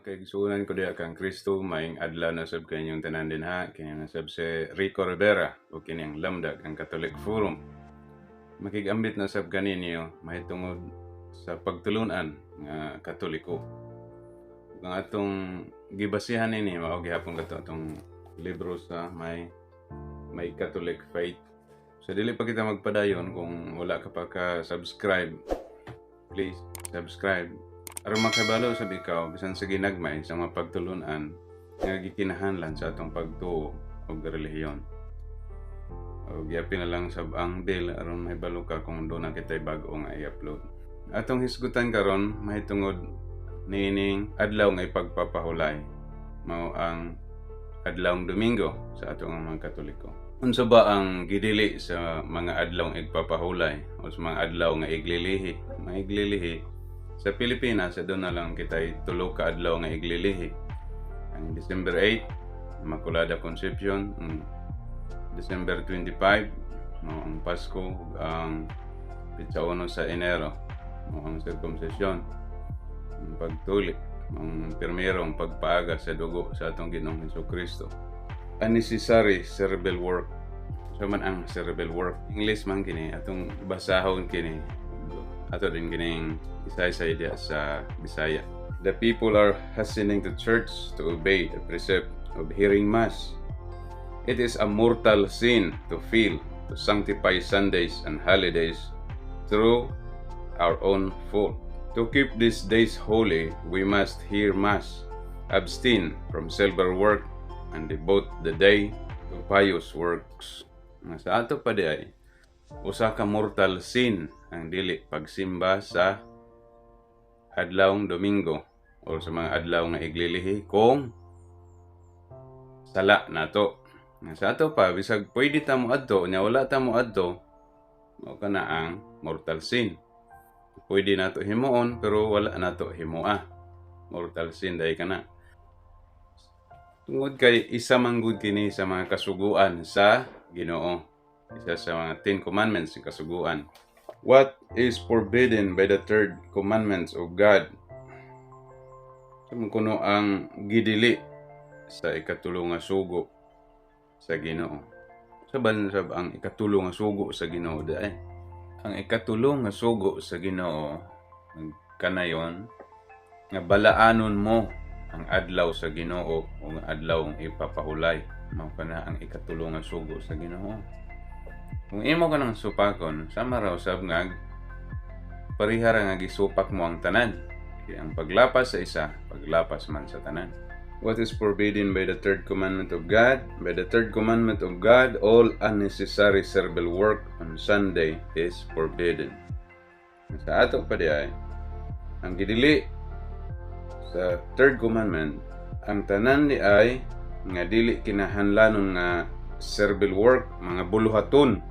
Kaigsuonan ko diha kang Kristo, maayong adlaw na sab kaninyong tanan dinha. Kini na sab si Rico Rivera ug kini ang Lamdag, ang Catholic Forum. Makig-ambit na sab kaninyo mahitungod sa pagtulunan nga Katoliko. Ug ang atong gibasihan nini mao gihapon kato atong libro sa My Catholic Faith. So dili pa kita magpadayon, kung wala ka pa ka-subscribe, please subscribe aron makabalo sab ikaw bisan sa ginagmay sa mga pagtulunan nga gikinahanglan sa atong pagtuo og relihiyon. Og giapil na lang sab ang bell aron mahibalo ka kung duna kitay bag-o nga i-upload. Atong hisgutan karon mahitungod niining adlaw nga ipagpapahulay, mao ang adlawng Domingo sa atong mga Katoliko. Unsa ba ang gidili sa mga adlaw nga igpapahulay o sa mga adlaw nga iglilihi? Mga iglilihi sa Pilipinas, duna lang kitay tulo ka adlaw nga iglilihi. Ang December 8, Immaculada Concepcion, ang December 25, mao ang Pasko, ug ang petsa 1 sa Enero, mao ang sirkumsisyon, ang pagtuli, ang pirmerong pagpaaga sa dugo sa atong Ginoong Hesus Kristo. Unnecessary servile work. Unsa man ang servile work? English man kini, atong basahon kini. Ato din kining isa-isa diya sa Bisaya. The people are hastening to church to obey the precept of hearing Mass. It is a mortal sin to fail to sanctify Sundays and holidays through our own fault. To keep these days holy, we must hear Mass, abstain from servile work, and devote the day to pious works. Nga sa ato pa di ay, usa ka mortal sin ang dili pagsimba sa adlawng Domingo o sa mga adlaw nga iglilihi kung sala nato. Nga sa ato pa, bisag pwede ta mo adto, nya wala ta mo adto, mao kana ang mortal sin. Pwede nato himuon pero wala nato himoa. Mortal sin diay kana. Tungod kay isa man gud kini sa mga kasuguan sa Ginoo. Isa sa mga 10 Commandments ng kasuguan. What is forbidden by the third commandments of God? Unsa man kuno ang gidili sa ikatulo nga sugo sa Ginoo? Unsa man sab ang ikatulo nga sugo sa Ginoo diay? Ang ikatulo nga sugo sa Ginoo kanayon nga balaanon mo ang adlaw sa Ginoo o ang adlaw nga ipapahulay. Mao kana ang ikatulo nga sugo sa Ginoo. Kung imo kanang supakon, sama ra usab nga pareha ra nga gisupak mo ang tanan. Kaya ang paglapas sa isa, paglapas man sa tanan. What is forbidden by the third commandment of God? By the third commandment of God, all unnecessary servile work on Sunday is forbidden. Sa ato pa di ay, ang gidili sa third commandment, ang tanan di ay nga dili kinahanglanon nga servile work, mga buluhaton.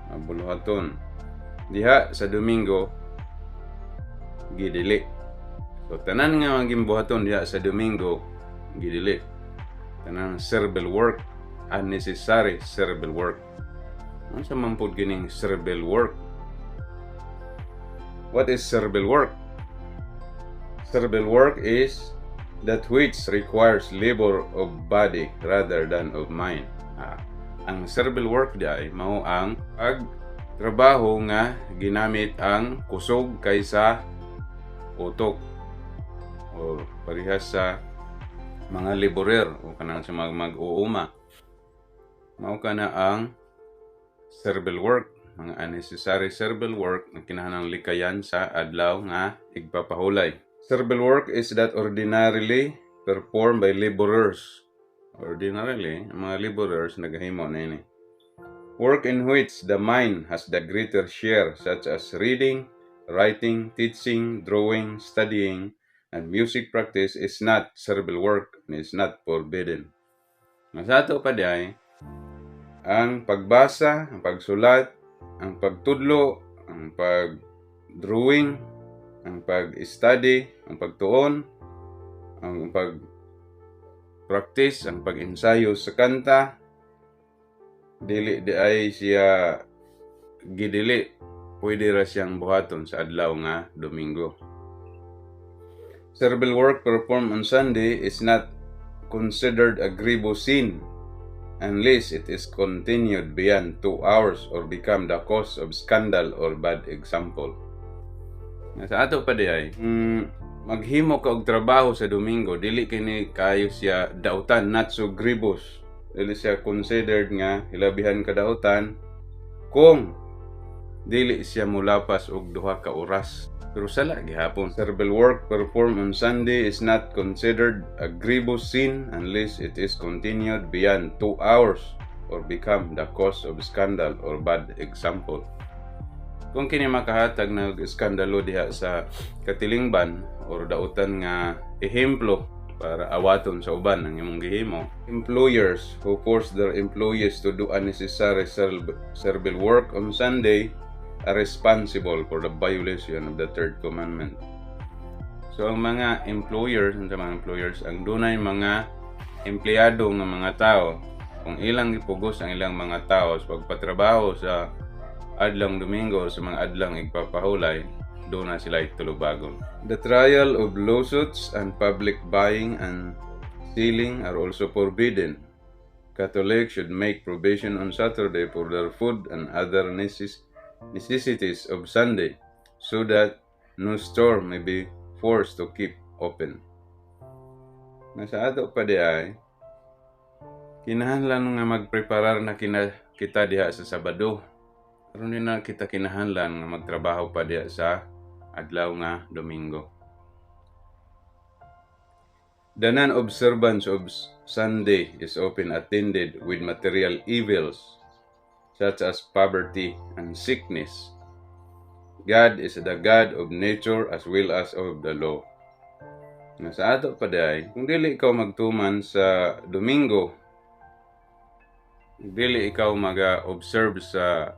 Mga buluhaton. Diha sa Domingo, gidili. So tanan nga mga gimbuhaton diha sa Domingo, gidili. Tanang servile work, unnecessary servile work. Unsa man pud kining servile work? What is servile work? Servile work is that which requires labor of body rather than of mind. Ang servile work di mao ang pagtrabaho nga ginamit ang kusog kaysa utok or parehas sa mga laborer o kanang sa mga mag-uuma. Mao kana ang servile work, mga unnecessary servile work nga kinahanglan likayan sa adlaw nga igpapahulay. Servile work is that ordinarily performed by laborers. Ordinarily, ang mga laborers nagahimo niini. Work in which the mind has the greater share, such as reading, writing, teaching, drawing, studying, and music practice, is not servile work and is not forbidden. Nga sa ato pa di ay, ang pagbasa, ang pagsulat, ang pagtudlo, ang pag-drawing, ang pag-study, ang pagtuon, ang pag-practice, ang pag-ensayo sa kanta, dili di ay siya gidili, pwede ra siyang buhaton sa adlaw nga Domingo. Servile work performed on Sunday is not considered a grievous sin unless it is continued beyond 2 hours or become the cause of scandal or bad example. Nga sa ato pa diay, maghimo ka og trabaho sa Domingo, dili kini kayo siya dautan, not so grievous. Dili siya considered nga hilabihan kadautan kung dili siya mulapas og 2 ka oras. Pero sala gihapon. Servile work performed on Sunday is not considered a grievous sin unless it is continued beyond 2 hours or become the cause of scandal or bad example. Kung kini makahatag na og iskandalo diha sa katilingban or dautan nga ehemplo para awaton sa uban ang imong gihimo. Employers who force their employees to do unnecessary servile work on Sunday are responsible for the violation of the third commandment. So ang mga employers ang dunay mga empleyado nga mga tao, kung ilang gipugos ang ilang mga tao sa pagpatrabaho sa adlong Domingo, sa mga adlong igpapahulay, duna sila tulubagon. The trial of lawsuits and public buying and selling are also forbidden. Catholics should make provision on Saturday for their food and other necessities of Sunday so that no store may be forced to keep open. Nga sa ato pa di ay, kinahanglan nga magpreparar na kina kita diha sa Sabado. Aron di na kita kinahanglan nga magtrabaho pa diha sa adlaw nga Domingo. The non-observance of Sunday is often attended with material evils such as poverty and sickness. God is the God of nature as well as of the law. Nga sa ato pa diay, kung dili ikaw magtuman sa Domingo, dili ikaw maga-observe sa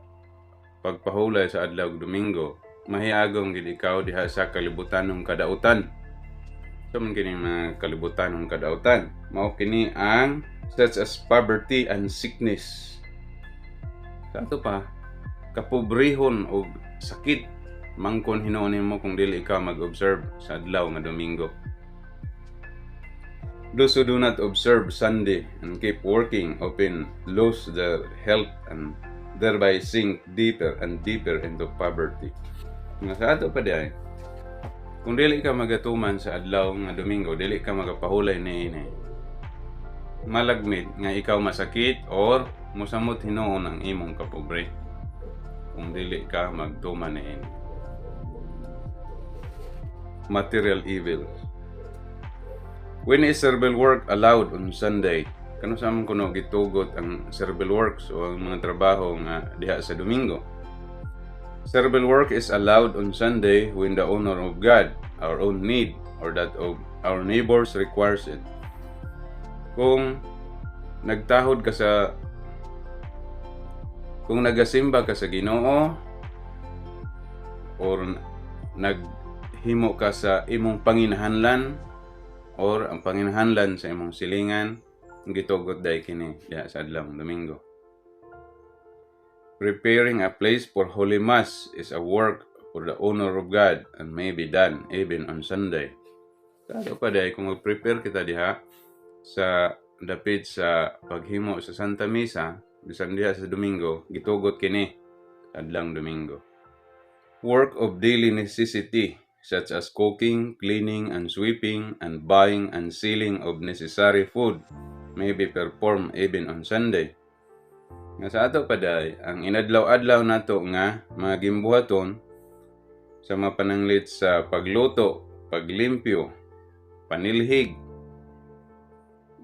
pagpahulay sa adlaw Domingo, mahiagom gid ikaw diha sa kalibutanong kadautan. So man kini mga kalibutanong kadautan. Mao kini ang such as poverty and sickness. Sa ato pa, kapobrehon og sakit mangkon hinuon nimo kung dili ikaw mag-observe sa adlaw nga Domingo. Those who do not observe Sunday and keep working often lose their health and thereby sink deeper and deeper into poverty. Nga sa ato pa diay, kung dili ka magatuman sa adlaw nga Domingo, dili ka magapahulay niini, malagmit nga ikaw masakit or musamot hinuon ang imong kapobre kung dili ka magtuman niini. Material evils. When is servile work allowed on Sunday? Kanus-a man kuno gitugot ang servile works o ang mga trabaho nga diha sa Domingo? Servile work is allowed on Sunday when the honor of God, our own need, or that of our neighbors requires it. Kung nagtahod ka sa kung nagasimba ka sa Ginoo or naghimo ka sa imong panginahanglan or ang panginahanglan sa imong silingan, gitugot diay kini diha sa adlaw Domingo. Preparing a place for Holy Mass is a work for the honor of God and may be done even on Sunday. Sa pa diay, kung mag-prepare kita diha sa dapit sa paghimo sa Santa Misa, bisan diha sa Domingo, gitugot kini adlang Domingo. Work of daily necessity such as cooking, cleaning and sweeping, and buying and selling of necessary food may be performed even on Sunday. Nga sa ato pa diay, ang inadlaw-adlaw nato nga mga gimbuhaton sa mga pananglit sa pagluto, paglimpyo, panilhig,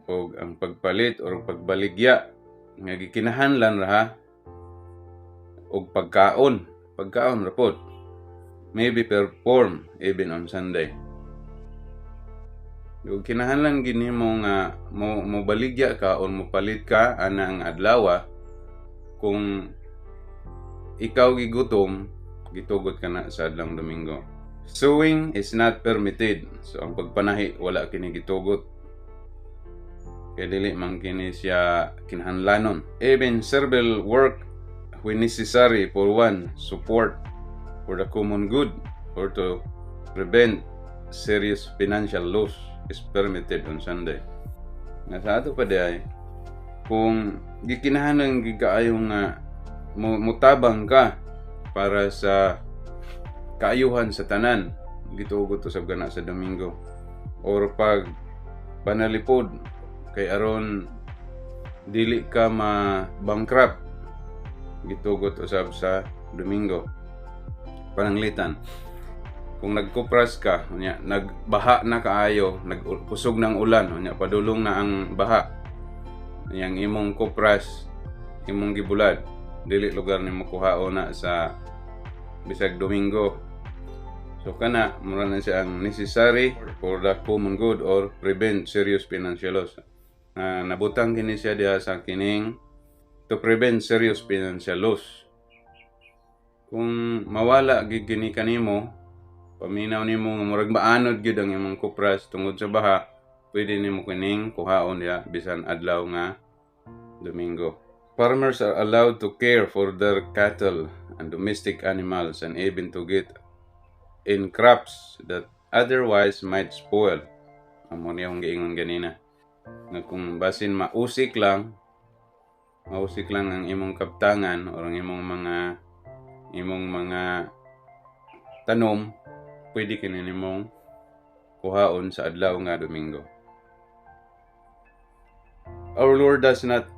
o ang pagpalit or pagbaligya nga gikinahanglan ra ha og pagkaon ra pod may be performed even on Sunday. Ug kinahanglan gid nimo nga mo mobaligya ka or mopalit ka ana ang adlaw, kung ikaw gigutom, gitugot ka na sa adlong Domingo. Sewing is not permitted. So ang pagpanahi, wala kini gitugot. Kay dili man kini siya kinahanglanon. Even servile work when necessary for one support for the common good or to prevent serious financial loss is permitted on Sunday. Nga sa ato pa diay, kung gikinahanglan gyud kaayo nga mutabang ka para sa kaayuhan sa tanan, gitugot usab kana sa Domingo. Or pag panalipod kay aron dili ka ma bankrupt, gitugot usab sa Domingo. Pananglitan kung nagkupras ka, unya nagbaha na kaayo, nagkusog ng ulan, unya padulong na ang baha, yang imong kupras imong gibulad, dili lugar nimo kuhaon na sa bisag Domingo. So kana mura na siya ang necessary for the common good or prevent serious financial loss. Nabutang kini siya diha sa kining to prevent serious financial loss. Kung mawala gid kini kanimo, paminaw nimo nga murag maanod gyud ang imong kupras tungod sa baha, pwede nimo kining kuhaon diha bisan adlaw nga Domingo. Farmers are allowed to care for their cattle and domestic animals and even to get in crops that otherwise might spoil. Amo ni akong giingon ganina. Nga kung basin mausik lang ang imong kaptangan or ang imong mga tanom, pwede kini nimong kuhaon sa adlaw nga Domingo. Our Lord does not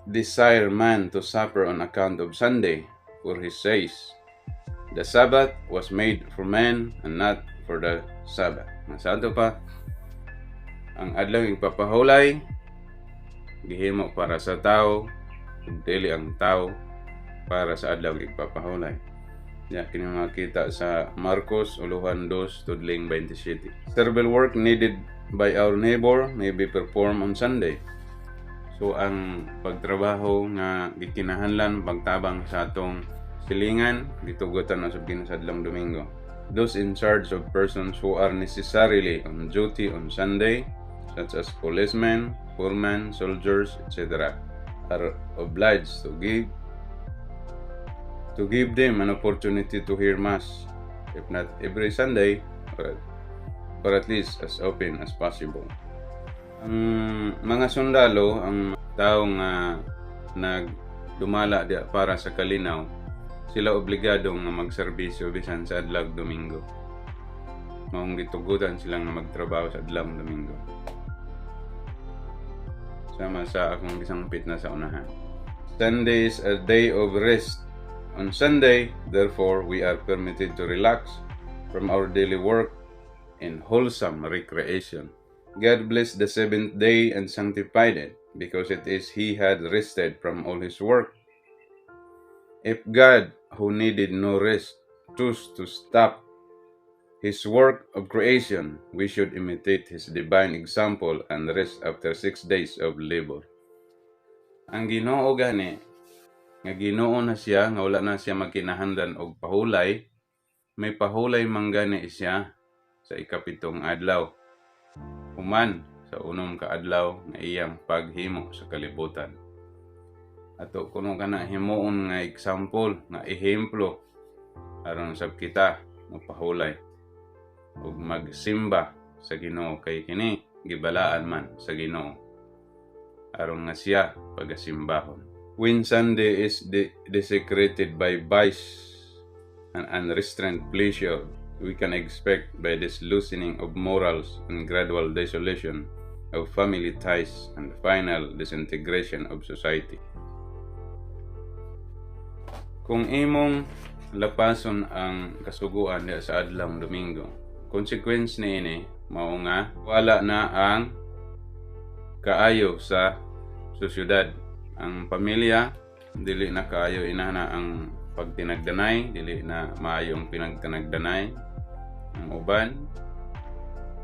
desire man to suffer on account of Sunday, for he says, "The Sabbath was made for man and not for the Sabbath." Sa ato pa, ang adlaw igpapahulay gihimo para sa tao ug dili ang tao para sa adlaw igpapahulay. Ya, kini makita sa Marcos uluhan 2 tudling 27. Servile work needed by our neighbor may be performed on Sunday. So ang pagtrabaho nga gikinahanglan pagtabang sa atong silingan, gitugotan na sab kini sa adlawng Domingo. Those in charge of persons who are necessarily on duty on Sunday, such as policemen, foremen, soldiers, etc., are obliged to give them an opportunity to hear Mass, if not every Sunday, or at least as often as possible. Ang mga sundalo, ang tao nga nagdumala diya para sa kalinaw, sila obligado nga magserbisyo bisan sa adlaw Domingo. Maong gitugutan silang nga magtrabaho sa adlaw Domingo. Sama sa akong gisangpit na sa unahan. Sunday is a day of rest. On Sunday, therefore, we are permitted to relax from our daily work in wholesome recreation. God blessed the seventh day and sanctified it, because it is he had rested from all his work. If God, who needed no rest, chose to stop his work of creation, we should imitate his divine example and rest after 6 days of labor. Ang Ginoo gani, nga Ginoo na siya, nga wala na siya magkinahanglan og pahulay, may pahulay man gani siya sa ikapitong adlaw, human sa unom ka adlaw nga iyang paghimo sa kalibutan. Ato kuno kana himuon nga example, nga ehemplo, aron sab kita mapahulay ug magsimba sa Ginoo, kay kini gibalaan man sa Ginoo aron nga siya pagasimbahon. When Sunday is desecrated by vice and unrestrained pleasure, we can expect by this loosening of morals and gradual dissolution of family ties and final disintegration of society. Kung imong lapason ang kasuguan diha sa adlawng Domingo, consequence niini mao nga wala na ang kaayo sa sosyudad. Ang pamilya dili na kaayo inana ang pagtinagdanay, dili na maayo ang pinagtinagdanay. Ang uban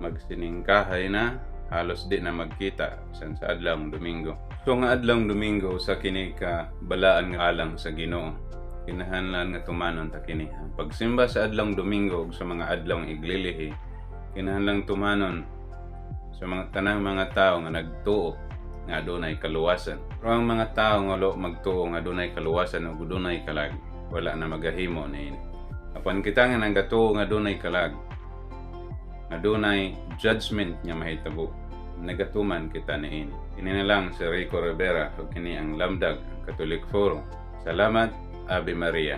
magsiningkahay na, halos di na magkita bisan sa adlawng Domingo. So nga adlawng Domingo sa kini ka balaan nga alang sa Ginoo. Kinahanglan nga tumanon ta kini. Ang pagsimba sa adlawng Domingo ug sa mga adlawng iglilihi, kinahanglan tumanon sa mga tanang mga tao nga nagtuo nga adunay kaluwasan. Pero ang mga tao nga wala magtuo nga adunay kaluwasan ug adunay kalag, wala na magahimo niini. Apan kita nga nagatuo nga adunay kalag, Nga dunay judgment nga mahitabo. Nagatuman kita niini. Kini na lang si Rico Rivera ug kini ang Lamdag, ang Catholic Forum. Salamat, Ave Maria.